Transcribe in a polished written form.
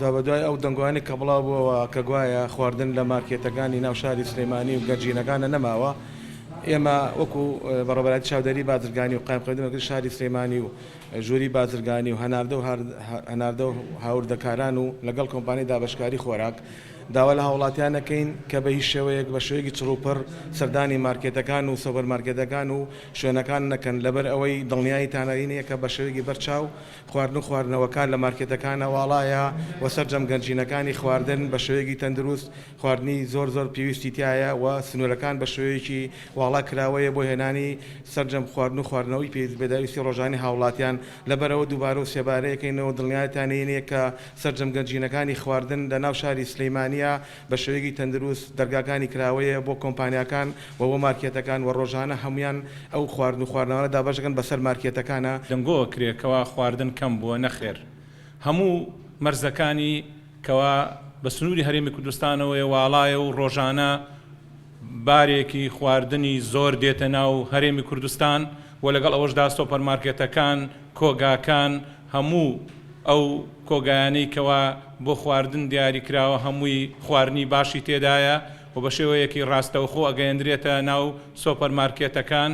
دوابەدوای ئەو دەنگۆیانەی کە بڵاو بووەوە کە گوایە خواردن لە مارکێتەکانی ناو شاری سلێمانی و گەنجینەکانە نەماوە، ئێمە وەکو بەڕێوەبەرایەتی چاودێری بازرگانی و قایمقامیەتی مەرکەزی شاری سلێمانی و ژووری بازرگانی و هەناردە و هەناردە و هاوردەکاران و لەگەڵ کۆمپانیای دابەشکاری خۆراک داوا لە هاوڵاتیان ئەکەین کە بە هیچ شێوەیەک بە شێوەیەکی چڕوپڕ سەردانی مارکێتەکان و سۆپەر مارکێتەکان و شوێنەکان نەکەن لەبەر ئەوەی دڵنیاییتان ئەینێ کە بە شێوەیەکی بەرچاو خواردن و خواردنەوەکان لە مارکێتەکانە واڵایە و سەرجەم گەنجینەکانی خواردن بە شێوەیەکی تەندروست خواردنی زۆر زۆر پێویستی تیایە و سنوورەکان بە شێوەیەکی واڵا کراوەیە بۆ هێنانی سەرجەم خواردن و خواردنەوەی پێویست پێداویستی ڕۆژانەی هاوڵاتیان لەبەرئەوە دووبارە و سێبارەیەکەینەوە دڵنیاتانەینێ کە سەرجەم گەنجینەکانی خواردن لە ناو شاری سلیمانیە بە شێوەیەکی تەندروست دەرگاکانی کراوەیە بۆ کۆمپانیاکان و بۆ مارکێتەکان و ڕۆژانە هەموویان ئەو خواردن و خواردنەوانە دابەش دەکەن بەسەر مارکێتەکانا. دەنگۆ ئەکرێ کەوا خواردن کەم بووە، نەخێر هەموو مەرزەکانی کەوا بە سنووری هەرێمی کوردستانەوەیە واڵایە و ڕۆژانە بارێکی خواردنی زۆر دێتە ناو هەرێمی کوردستان و لەگەڵ ئەوەشدا سۆپەرمارکێتەکان، کۆگاکان، هەموو ئەو کۆگایانەی کەوا بۆ خواردن دیاری کراوە هەمووی خواردنی باشی تێدایە و بە شێوەیەکی ڕاستەوخۆ ئەگەیەندرێتە ناو سۆپەرمارکێتەکان.